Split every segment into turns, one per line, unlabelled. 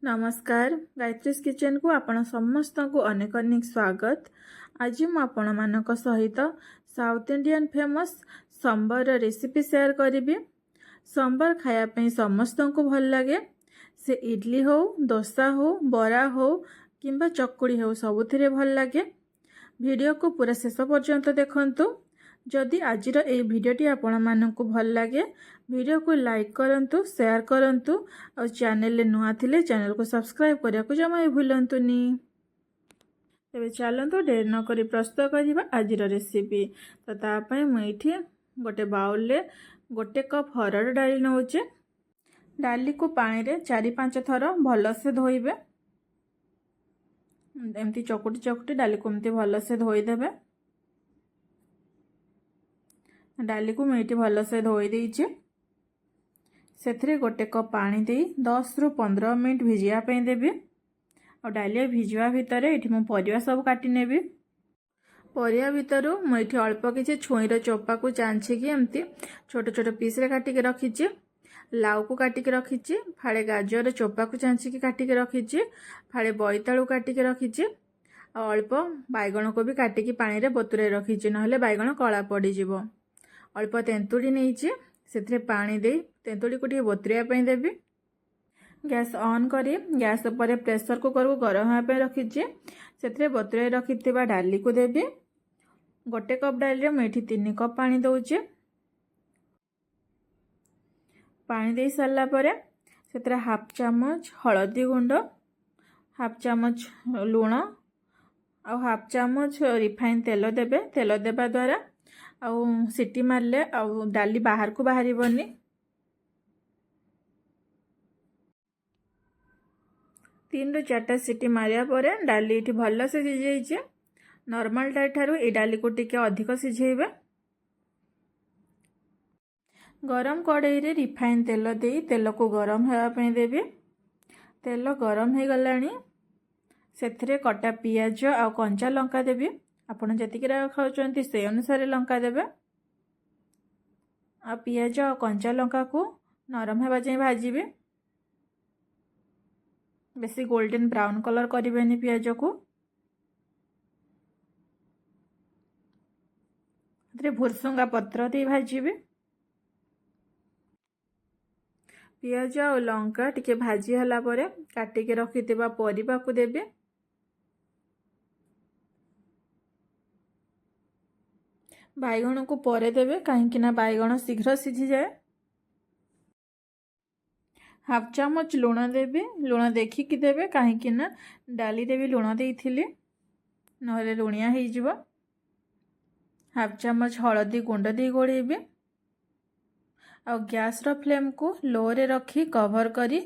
ନମସ୍କାର, ଗାୟତ୍ରୀସ୍ କିଚେନ୍କୁ ଆପଣ ସମସ୍ତଙ୍କୁ ଅନେକ ଅନେକ ସ୍ୱାଗତ। ଆଜି ମୁଁ ଆପଣମାନଙ୍କ ସହିତ ସାଉଥ୍ ଇଣ୍ଡିଆନ୍ ଫେମସ୍ ସମ୍ବରର ରେସିପି ସେୟାର କରିବି। ସମ୍ବର ଖାଇବା ପାଇଁ ସମସ୍ତଙ୍କୁ ଭଲ ଲାଗେ। ସେ ଇଡ଼ଲି ହେଉ, ଦୋସା ହେଉ, ବରା ହେଉ କିମ୍ବା ଚକୁଳି ହେଉ, ସବୁଥିରେ ଭଲ ଲାଗେ। ଭିଡ଼ିଓକୁ ପୁରା ଶେଷ ପର୍ଯ୍ୟନ୍ତ ଦେଖନ୍ତୁ। ଯଦି ଆଜିର ଏଇ ଭିଡ଼ିଓଟି ଆପଣମାନଙ୍କୁ ଭଲ ଲାଗେ, ଭିଡ଼ିଓକୁ ଲାଇକ୍ କରନ୍ତୁ, ସେୟାର କରନ୍ତୁ ଆଉ ଚ୍ୟାନେଲରେ ନୂଆ ଥିଲେ ଚ୍ୟାନେଲକୁ ସବସ୍କ୍ରାଇବ୍ କରିବାକୁ ଜମା ବି ଭୁଲନ୍ତୁନି। ତେବେ ଚାଲନ୍ତୁ, ଡେରି ନକରି ପ୍ରସ୍ତୁତ କରିବା ଆଜିର ରେସିପି। ତ ତା ପାଇଁ ମୁଁ ଏଇଠି ଗୋଟେ ବାଉଲରେ 1 କପ୍ ହରଡ଼ ଡାଲି ନେଉଛି। ଡାଲିକୁ ପାଣିରେ 4-5 ଥର ଭଲସେ ଧୋଇବେ। ଏମିତି ଚକୁଟି ଚକୁଟି ଡାଲିକୁ ଏମିତି ଭଲସେ ଧୋଇଦେବେ। ଡାଲିକୁ ମୁଁ ଏଇଠି ଭଲସେ ଧୋଇ ଦେଇଛି। ସେଥିରେ 1 କପ୍ ପାଣି ଦେଇ 10ରୁ 15 ମିନିଟ୍ ଭିଜିବା ପାଇଁ ଦେବି। ଆଉ ଡାଲି ଭିଜିବା ଭିତରେ ଏଇଠି ମୁଁ ପରିବା ସବୁ କାଟି ନେବି। ପରିବା ଭିତରୁ ମୁଁ ଏଇଠି ଅଳ୍ପ କିଛି ଛୁଇଁର ଚୋପାକୁ ଚାଞ୍ଛିକି ଏମିତି ଛୋଟ ଛୋଟ ପିସ୍ରେ କାଟିକି ରଖିଛି। ଲାଉକୁ କାଟିକି ରଖିଛି। ଫାଳେ ଗାଜର ଚୋପାକୁ ଚାଞ୍ଛିକି କାଟିକି ରଖିଛି। ଫାଳେ ବୋଇତାଳୁ କାଟିକି ରଖିଛି। ଆଉ ଅଳ୍ପ ବାଇଗଣକୁ ବି କାଟିକି ପାଣିରେ ବତୁରାଇ ରଖିଛି, ନହେଲେ ବାଇଗଣ କଳା ପଡ଼ିଯିବ। ଅଳ୍ପ ତେନ୍ତୁଳି ନେଇଛି। ସେଥିରେ ପାଣି ଦେଇ ତେନ୍ତୁଳିକୁ ଟିକେ ବତୁରାଇବା ପାଇଁ ଦେବି। ଗ୍ୟାସ୍ ଅନ୍ କରି ଗ୍ୟାସ୍ ଉପରେ ପ୍ରେସର କୁକରକୁ ଗରମ ହେବା ପାଇଁ ରଖିଛି। ସେଥିରେ ବତୁରାଇ ରଖିଥିବା ଡାଲିକୁ ଦେବି। 1 କପ୍ ଡାଲିରେ ମୁଁ ଏଠି 3 କପ୍ ପାଣି ଦେଉଛି। ପାଣି ଦେଇ ସାରିଲା ପରେ ସେଥିରେ ହାଫ୍ ଚାମଚ ହଳଦୀ ଗୁଣ୍ଡ, ହାଫ୍ ଚାମଚ ଲୁଣ ଆଉ ହାଫ୍ ଚାମଚ ରିଫାଇନ୍ ତେଲ ଦେବେ। ତେଲ ଦେବା ଦ୍ୱାରା ଆଉ ସିଟି ମାରିଲେ ଆଉ ଡାଲି ବାହାରକୁ ବାହାରିବନି। 3ରୁ 4ଟା ସିଟି ମାରିବା ପରେ ଡାଲି ଏଠି ଭଲସେ ସିଝିଯାଇଛି। ନର୍ମାଲ ଡାଲି ଠାରୁ ଏଇ ଡାଲିକୁ ଟିକେ ଅଧିକ ସିଝେଇବେ। ଗରମ କଡ଼େଇରେ ରିଫାଇନ୍ ତେଲ ଦେଇ ତେଲକୁ ଗରମ ହେବା ପାଇଁ ଦେବି। ତେଲ ଗରମ ହେଇଗଲାଣି। ସେଥିରେ କଟା ପିଆଜ ଆଉ କଞ୍ଚା ଲଙ୍କା ଦେବି। ଆପଣ ଯେତିକି ରାଗ ଖାଉଛନ୍ତି, ସେ ଅନୁସାରେ ଲଙ୍କା ଦେବେ। ଆଉ ପିଆଜ ଆଉ କଞ୍ଚା ଲଙ୍କାକୁ ନରମ ହେବା ଯାଏଁ ଭାଜିବେ। ବେଶୀ ଗୋଲ୍ଡେନ୍ ବ୍ରାଉନ୍ କଲର୍ କରିବେନି ପିଆଜକୁ। ସେଥିରେ ଭୁରସୁଙ୍ଗା ପତ୍ର ଦେଇ ଭାଜିବେ। ପିଆଜ ଆଉ ଲଙ୍କା ଟିକେ ଭାଜି ହେଲା ପରେ କାଟିକି ରଖିଥିବା ପରିବାକୁ ଦେବେ। ବାଇଗଣକୁ ପରେ ଦେବେ, କାହିଁକି ନା ବାଇଗଣ ଶୀଘ୍ର ସିଝିଯାଏ। ହାଫ୍ ଚାମଚ ଲୁଣ ଦେବେ। ଲୁଣ ଦେଖିକି ଦେବେ, କାହିଁକି ନା ଡାଲିରେ ବି ଲୁଣ ଦେଇଥିଲି, ନହେଲେ ଲୁଣିଆ ହେଇଯିବ। ହାଫ୍ ଚାମଚ ହଳଦୀ ଗୁଣ୍ଡ ଦେଇ ଗୋଳେଇବେ। ଆଉ ଗ୍ୟାସ୍ର ଫ୍ଲେମ୍କୁ ଲୋରେ ରଖି କଭର୍ କରି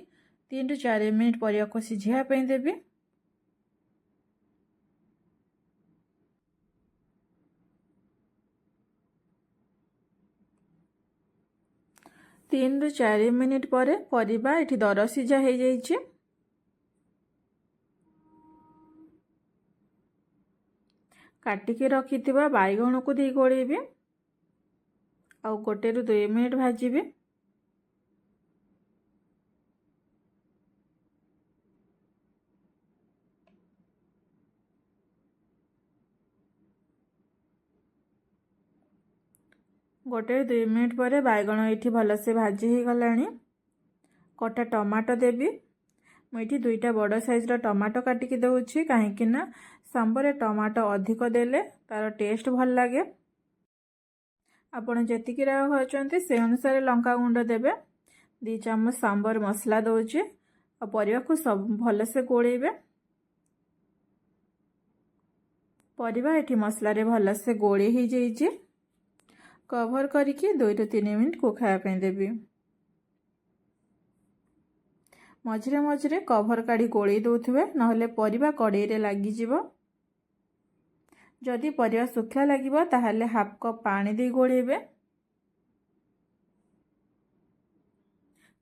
3ରୁ 4 ମିନିଟ୍ ପରିବାକୁ ସିଝିବା ପାଇଁ ଦେବି। 3ରୁ 4 ମିନିଟ୍ ପରେ ପରିବା ଏଠି ଦର ସିଝା ହେଇଯାଇଛି। କାଟିକି ରଖିଥିବା ବାଇଗଣକୁ ଦେଇ ଗୋଳେଇବି ଆଉ 1ରୁ 2 ମିନିଟ୍ ଭାଜିବି। 1ରୁ 2 ମିନିଟ୍ ପରେ ବାଇଗଣ ଏଇଠି ଭଲସେ ଭାଜି ହେଇଗଲାଣି। କଟା ଟମାଟୋ ଦେବି। ମୁଁ ଏଇଠି ଦୁଇଟା ବଡ଼ ସାଇଜ୍ର ଟମାଟୋ କାଟିକି ଦେଉଛି, କାହିଁକି ନା ସାମ୍ବରରେ ଟମାଟୋ ଅଧିକ ଦେଲେ ତା'ର ଟେଷ୍ଟ ଭଲ ଲାଗେ। ଆପଣ ଯେତିକି ରାଗ ଖାଉଛନ୍ତି, ସେ ଅନୁସାରେ ଲଙ୍କା ଗୁଣ୍ଡ ଦେବେ। 2 ଚାମଚ ସାମ୍ବର ମସଲା ଦେଉଛି ଆଉ ପରିବାକୁ ସବୁ ଭଲସେ ଗୋଳେଇବେ। ପରିବା ଏଠି ମସଲାରେ ଭଲସେ ଗୋଳେଇ ହେଇଯାଇଛି। କଭର୍ କରିକି 2ରୁ 3 ମିନିଟ୍ କୁକ୍ ହେବା ପାଇଁ ଦେବି। ମଝିରେ ମଝିରେ କଭର୍ କାଢ଼ି ଗୋଳେଇ ଦେଉଥିବେ, ନହେଲେ ପରିବା କଡ଼େଇରେ ଲାଗିଯିବ। ଯଦି ପରିବା ଶୁଖିଲା ଲାଗିବ, ତାହେଲେ ହାଫ୍ କପ୍ ପାଣି ଦେଇ ଗୋଳେଇବେ।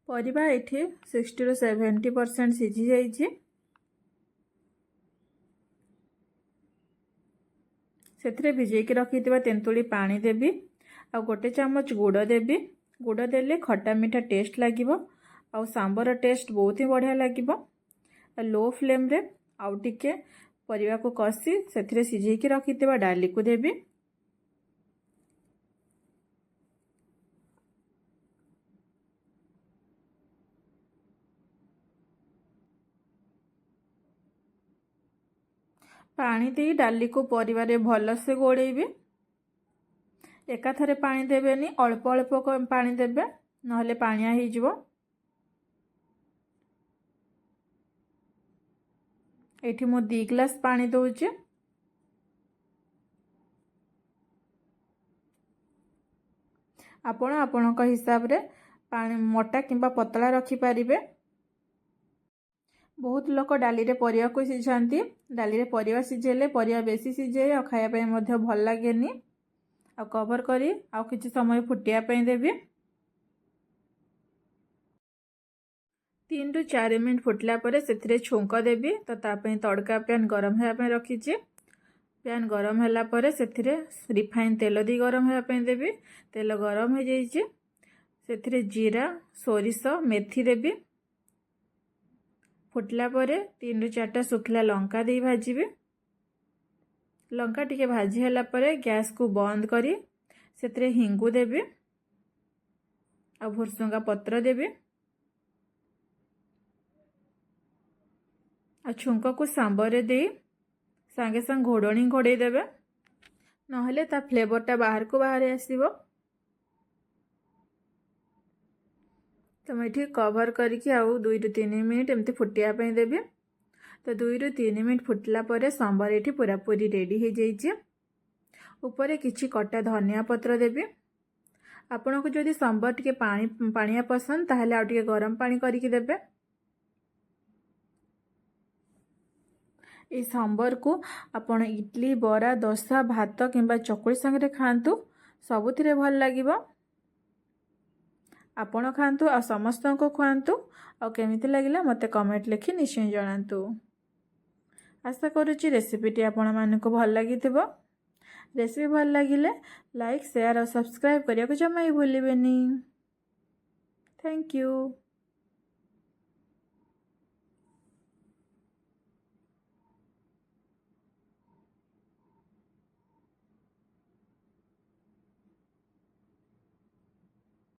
ପରିବା ଏଠି 60ରୁ 70% ସିଝି ଯାଇଛି। ସେଥିରେ ଭିଜେଇକି ରଖିଥିବା ତେନ୍ତୁଳି ପାଣି ଦେବି ଆଉ 1 ଚାମଚ ଗୁଡ଼ ଦେବି। ଗୁଡ଼ ଦେଲେ ଖଟା ମିଠା ଟେଷ୍ଟ ଲାଗିବ ଆଉ ସାମ୍ବର ଟେଷ୍ଟ ବହୁତ ହିଁ ବଢ଼ିଆ ଲାଗିବ। ଲୋ ଫ୍ଲେମ୍ରେ ଆଉ ଟିକେ ପରିବାକୁ କଷି ସେଥିରେ ସିଝେଇକି ରଖିଥିବା ଡାଲିକୁ ଦେବି। ପାଣି ଦେଇ ଡାଲିକୁ ପରିବାରେ ଭଲସେ ଗୋଳେଇବି। ଏକାଥରେ ପାଣି ଦେବେନି, ଅଳ୍ପ ଅଳ୍ପ ପାଣି ଦେବେ, ନହେଲେ ପାଣିଆ ହେଇଯିବ। ଏଠି ମୁଁ 2 ଗ୍ଲାସ୍ ପାଣି ଦେଉଛି। ଆପଣ ଆପଣଙ୍କ ହିସାବରେ ପାଣି ମୋଟା କିମ୍ବା ପତଳା ରଖିପାରିବେ। ବହୁତ ଲୋକ ଡାଲିରେ ପରିବାକୁ ସିଝାନ୍ତି। ଡାଲିରେ ପରିବା ସିଝେଇଲେ ପରିବା ବେଶୀ ସିଝେ ଆଉ ଖାଇବା ପାଇଁ ମଧ୍ୟ ଭଲ ଲାଗେନି। ଆଉ କଭର୍ କରି ଆଉ କିଛି ସମୟ ଫୁଟିବା ପାଇଁ ଦେବି। 3ରୁ 4 ମିନିଟ୍ ଫୁଟିଲା ପରେ ସେଥିରେ ଛୁଙ୍କ ଦେବି। ତ ତା ପାଇଁ ତଡ଼କା ପ୍ୟାନ୍ ଗରମ ହେବା ପାଇଁ ରଖିଛି। ପ୍ୟାନ୍ ଗରମ ହେଲା ପରେ ସେଥିରେ ରିଫାଇନ୍ ତେଲ ଦେଇ ଗରମ ହେବା ପାଇଁ ଦେବି। ତେଲ ଗରମ ହେଇଯାଇଛି, ସେଥିରେ ଜିରା, ସୋରିଷ, ମେଥି ଦେବି। ଫୁଟିଲା ପରେ 3ରୁ 4ଟା ଶୁଖିଲା ଲଙ୍କା ଦେଇ ଭାଜିବି। ଲଙ୍କା ଟିକେ ଭାଜି ହେଲା ପରେ ଗ୍ୟାସ୍କୁ ବନ୍ଦ କରି ସେଥିରେ ହିଙ୍ଗୁ ଦେବି ଆଉ ଭୁର୍ସୁଙ୍ଗା ପତ୍ର ଦେବି। ଆଉ ଛୁଙ୍କକୁ ସାମ୍ବରରେ ଦେଇ ସାଙ୍ଗେ ସାଙ୍ଗେ ଘୋଡ଼ଣୀ ଘୋଡ଼େଇ ଦେବେ, ନହେଲେ ତା ଫ୍ଲେଭରଟା ବାହାରକୁ ବାହାରି ଆସିବ। ତ ମୁଁ ଏଠି କଭର୍ କରିକି ଆଉ 2ରୁ 3 ମିନିଟ୍ ଏମିତି ଫୁଟିବା ପାଇଁ ଦେବି। ତ 2ରୁ 3 ମିନିଟ୍ ଫୁଟିଲା ପରେ ସମ୍ବର ଏଠି ପୁରାପୁରି ରେଡ଼ି ହେଇଯାଇଛି। ଉପରେ କିଛି କଟା ଧନିଆ ପତ୍ର ଦେବି। ଆପଣଙ୍କୁ ଯଦି ସମ୍ବର ଟିକେ ପାଣିଆ ପସନ୍ଦ, ତାହେଲେ ଆଉ ଟିକେ ଗରମ ପାଣି କରିକି ଦେବେ। ଏଇ ସମ୍ବରକୁ ଆପଣ ଇଡ଼ଲି, ବରା, ଦୋସା, ଭାତ କିମ୍ବା ଚକୁଳି ସାଙ୍ଗରେ ଖାଆନ୍ତୁ, ସବୁଥିରେ ଭଲ ଲାଗିବ। ଆପଣ ଖାଆନ୍ତୁ ଆଉ ସମସ୍ତଙ୍କୁ ଖୁଆନ୍ତୁ। ଆଉ କେମିତି ଲାଗିଲା ମୋତେ କମେଣ୍ଟ ଲେଖି ନିଶ୍ଚୟ ଜଣାନ୍ତୁ। ଆଶା କରୁଛି ରେସିପିଟି ଆପଣମାନଙ୍କୁ ଭଲ ଲାଗିଥିବ। ରେସିପି ଭଲ ଲାଗିଲେ ଲାଇକ୍, ସେୟାର ଆଉ ସବସ୍କ୍ରାଇବ୍ କରିବାକୁ ଜମା ବି ଭୁଲିବେନି। Thank you.